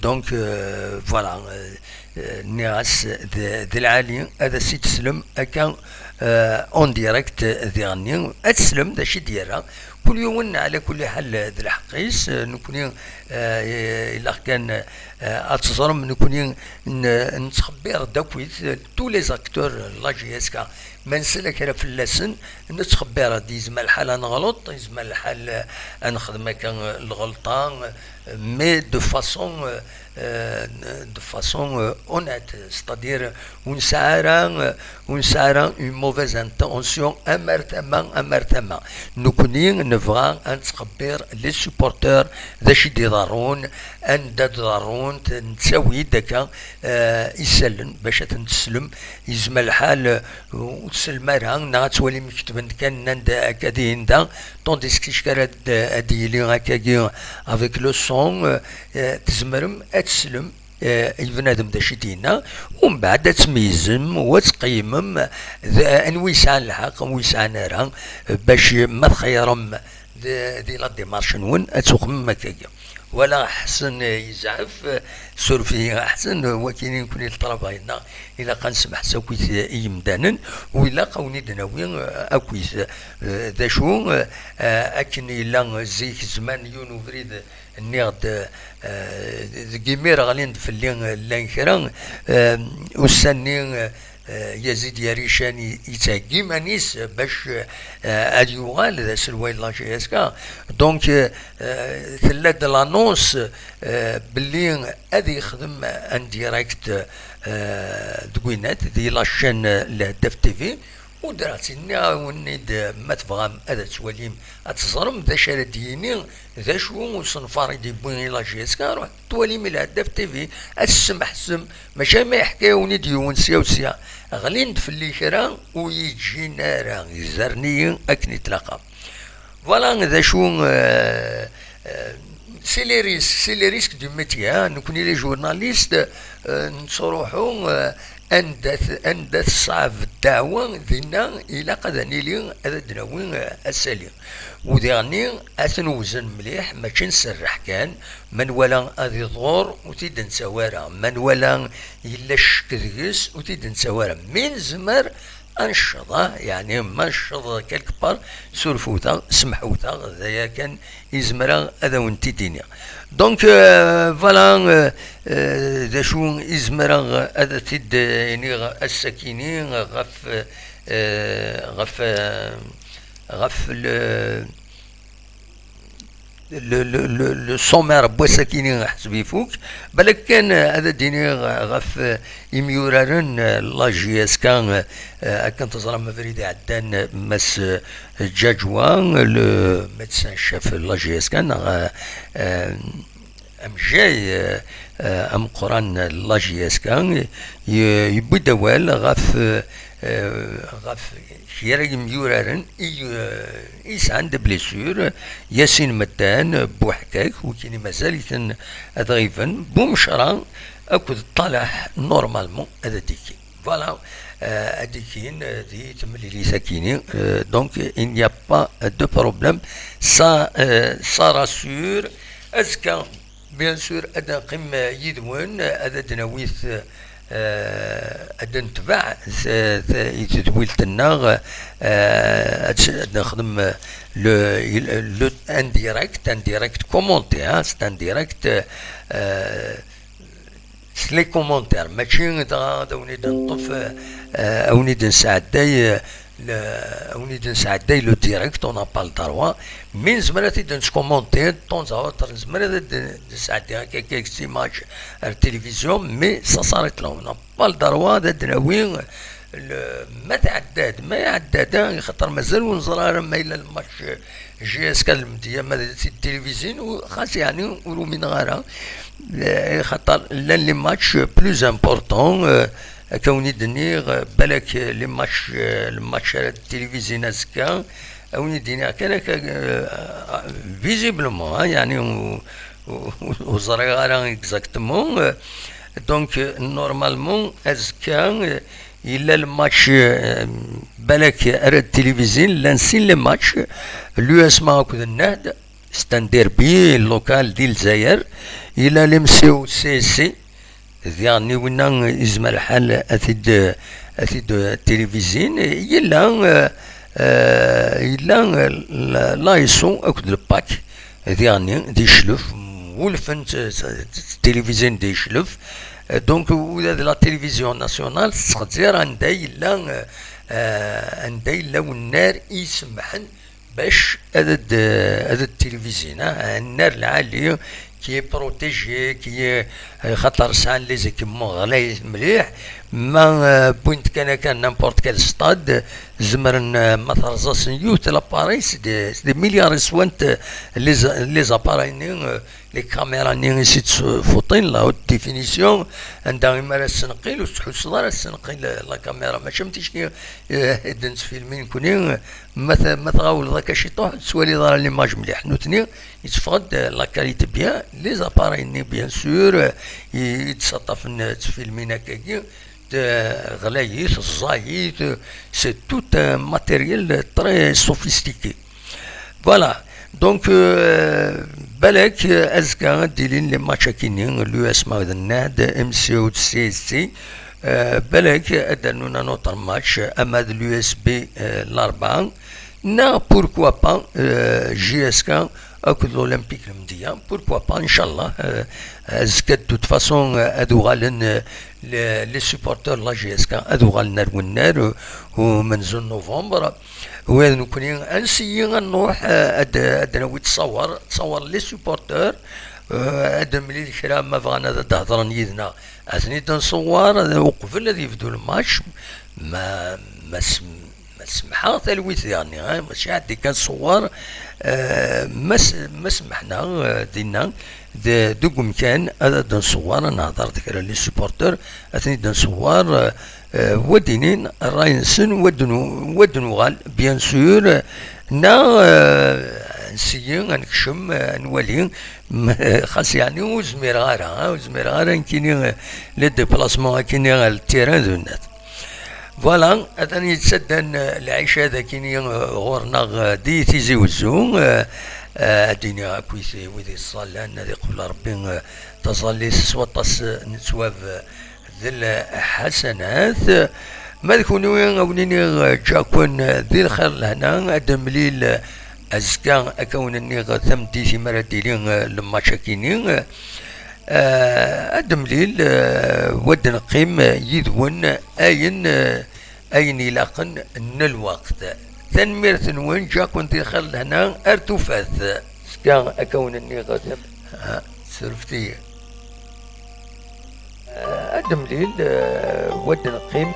Donc, euh, voilà, euh, nniɣ-as d, d lɛali ad as-id-teslem akka, euh, en direct diɣenni, ad teslem d acu i d-yerra. Kul yiwen ɛla kulli ḥal d lḥeqq-is, euh, nekkni, euh, ilaq kan, euh, ad teẓrem, nekkni n-, nettxebbir-d akkit, euh, tous les acteurs n la J S K, ma nsala kra fell-asen, nettxebbir-d, yezmer lḥal ad neɣleṭ, yezmer lḥal, euh, ad nexdem akka, euh, lɣelṭa, euh, mais de façon, euh, euh, de façon, euh, honnête, c'est-à-dire ur nesɛi ara, euh, ur nesɛi ara une mauvaise intention ama ar tama ama ar tama. Nekkni nebɣa ad nettxebbir les supporters, d acu i d-iḍerrun, anda d-ḍerrunt, nettawi-d akka, euh, isallen bac ad ten-teslem. Yezmer lḥal, euh, ur tsellem ara, neɣ ad twalim ketben-d kan, nnan-d akka dihin da, tandis que kra ad, ad d-yili akkagi avec le son, euh, euh, tzemrem ad teslem, euh, i bnadem d acu i d-yenna, umbeɛd ad tmeyyzem u ad tqeyyemem d anwa yesɛan lḥeqq, anwa yesɛan ara, euh, bac ma txeyyṛem d, di la démarche-nwen ad tuxmem akkagi. Walaɣ Ḥsen yezɛef, suref-iyi a Ḥsen, wagi nekkni le travail-nneɣ, ilaq ad nesmeḥs akkit i yimdanen, u ilaq ad wen-id-nawi, eh, akkit, eh, d acu, eh, akken yella zik zzman yiwen ubrid, nniɣ-d, eh, deg imir ɣlin-d fell-i, eh, llan kra, eh, ussan-nni, eh, Eh, Yazid Yarican i-, yettheggi iman-is bac, eh, ad yuɣal d aselway n la J S K. Donc, eh, eh, tella-d l'annonce, eh, belli ad yexdem en direct, eh, deg winat, di la chaîne Lheddaf T V. U ddreɣ-tt-id, nniɣ-awen-id, ma tebɣam ad twalim, ad teẓrem d acu ara d-yini, d acu usenfar i d-yewwi i la J S K, ruḥ twalim i Lheddaf T V, ad tesmeḥsem, maca ma yeḥka-yawen-id yiwen sya u sya, ɣlin-d fell-i kra, ur yi-ǧǧin ara, gzaren-iyi akken i tlaqam. Voilà d acu, eh, C'est les risques, c'est les risques du métier, hein. Nekkni les journalistes, euh, nettruḥu, euh, anda t- anda teṣɛeb ddeɛwa, dinna ilaq ad nili, ad d-nawi, euh, asali. U diɣenni ad t-newzen mliḥ, mačči nserreḥ kan. Ma nwala ad iḍur, ur t-id-nettawi ara. Ma nwala yella ccek deg-s, ur t-id-nettawi ara. Mi nezmer ad necceḍ, ah, yeɛni ma necceḍ quelque part, surfut-aɣ, semḥut-aɣ, d aya kan i zemreɣ ad awen-t-id-iniɣ. Donc, euh, voilà, euh, euh, d acu i zemreɣ ad t-id-iniɣ ass-akini ɣef, euh, ɣef, euh, ɣef le, le, le, le, le sommaire n wass-akini ḥseb ifuk. Balak kan, euh, ad d-iniɣ ɣef, euh, imyuraren, euh, la J S K, euh, euh, akken teẓram abrid iɛeddan, euh, Mass, euh, Djadjoua, le médecin chef n la J S K, neɣ, euh, euh, amejjay, euh, euh, ameqqran n la J S K, y- yewwi-d awal ɣef, euh, ɣef kra n yimyuraren i, euh, i yesɛan des blessures, Yasin Meddan, Buḥkak, wikini mazal-iten ad ɣiben, Bumecra akked Ṭalaḥ, normalement ad d-ikkin. Voilà, euh, ad d-ikkin, euh, di temlilit-akini. Euh, donc, il n'y a pas de problème. Ça, euh, ça rassure. Azekka, bien sûr, ad neqqim, euh, yid-wen, euh, ad d-nawi, euh, ad netbeɛ t- t- i tedwilt-nneɣ, euh, ad s- ad nexdem, euh, le, le, un direct, un direct commenté, hein, c'est un direct, euh, s les commentaires, mačči dɣa ad awen-id-neṭṭef, euh, awen-id-nesɛedday, euh, le, awen-id-nesɛedday le direct, on n'a pas le droit. Mi nezmer ad t-id-neskumonti, de temps à autre, nezmer ad d-nesɛeddi akka quelques images ar télévision, mais ça s'arrête là, on n'a pas le droit ad d-nawi le, ma tɛedda-d, ma iɛedda-d, ah, xaṭer mazal ur neẓra ara ma yella le match J S K Lemdeyya, ma d tilivizin, u- xas yeɛni ur umineɣ ara, eh, xaṭer llan les matchs plus importants, euh, akka wen-id-nniɣ, euh, balak, euh, les matchs, euh, le match ara d tilivizin azekka, a wen-id-iniɣ kan akka, euh, visiblement, hein, yeɛni ur, ur, ur ẓriɣ ara exactement, euh, donc, euh, normalement azekka, euh, yella le match, euh, balak ara d tilivizin, llan sin les matchs, l'U S M A akked Nnehd, c'est un derby local di Lezzayer, yella l'M C O C S C, diɣenni winna izmer lḥal ad t-id, ad t-id tilivizin, yella, euh, euh, yella, euh, la- l'A S O akked le PAC, diɣenni di Cclef, wulfen t- t- t- tilivizin di Cclef. Euh, donc, ula d la télévision nationale tettxezzir anda yella, euh, euh, anda yella wennar i isemmḥen bac ad d- ad d tilivizin, ah, un air lɛali qui est protégé, qui est, euh, xaṭer sɛan les équipements ɣlayit mliḥ, ma, euh, wwin-d kan akka n'importe quel stade, zemren, euh, ma terẓ-asen yiwet l'appareil, c'est des, c'est des milliards i swant, euh, les, les appareils-nni, euh, les caméras-nni i s-ittfuṭin, la haute définition, anda imi ara s-neqqil, ur tettḥussuḍ ara s-neqqil, euh, la caméra, mačči am ticki, euh, i d-nettfilmi nekkni, euh, ma t- ma tɣawleḍ akka ciṭuḥ, ur tettwaliḍ ara l'image mliḥ. Nutni, yetteffeɣ-d, euh, la qualité bien, les appareils-nni, bien sûr, euh, i i d-ttaṭṭafen, euh, ttfilmin akkagi, d- ɣlayit, ẓẓayit, euh, c'est tout un matériel très sophistiqué. Voilà. Donc, euh, balak, euh, azekka ad d-ilin les matchs akini, l'U S M A d Nnehd, M C O d C S C, euh, balak ad d-rnun un autre match, ama d l'U S B, euh, l'Arbaɛa, neɣ pourquoi pas, euh, J S K akked l'Olympique Lemdeyya, pourquoi pas, inchallah, euh, azekka de toute façon, euh, ad uɣalen, euh, les, les supporters de la J S K ad uɣalen ar wennar, euh, umenzu n novembre. Ula d nekkni, ansi ad nruḥ, eh, ad, ad nawi ttṣawer, ttṣawer les supporters, eh, ad nemlil kra ma bɣan ad, ad d-hedren yid-neɣ. Ad ten-id-nṣewwer, eh, uqbel ad yebdu lmatch. Ma, ma s-, ma semḥeɣ talwit diɣenni, eh, mačči ɛeddi kan ṣṣewwer, eh, ma s-, ma semḥen-aɣ, eh, dinna, d-, deg umkan ad, ad nṣewwer, ad nehder d kra les supporters, ad ten-id-nṣewwer, eh, eh, wa d-inin ṛṛay-nsen, wa d-nu-, wa d-nuɣal, bien sûr, neɣ, eh, Syi ad nekcem, eh, ad nwali, m-, xas yeɛni ur zmireɣ ara, ah, ur zmireɣ ara nekkini, eh, le déplacement akini ɣer le terrain d unat. Voilà, atan yettaddan, eh, lɛica dagini, eh, ɣur-neɣ, eh, di Tizi Wezzu, eh, eh, ad d-iniɣ akkit i wid yettẓallan, ad iqbel Rebbi, eh, taẓallit s waṭas, eh, n ttwab, eh, d lḥasanat. Ma d kunwi, a wen-iniɣ, ǧǧaken di lxir lehna, ad d-nemlil azekka, akka wen-nniɣ, tameddit imi ara d-tili lmatch akini. Eh, ad d-nemlil, eh, wad neqqim yid-wen ayen, eh, ayen ilaqen n lweqt. Tanemmirt-nwen, ǧǧaken di lxir lehna, ar tufat. Azekka, akka wen-nniɣ, tam-, ah, surfet-iyi. Eh, ad d-nemlil, eh, wad neqqim.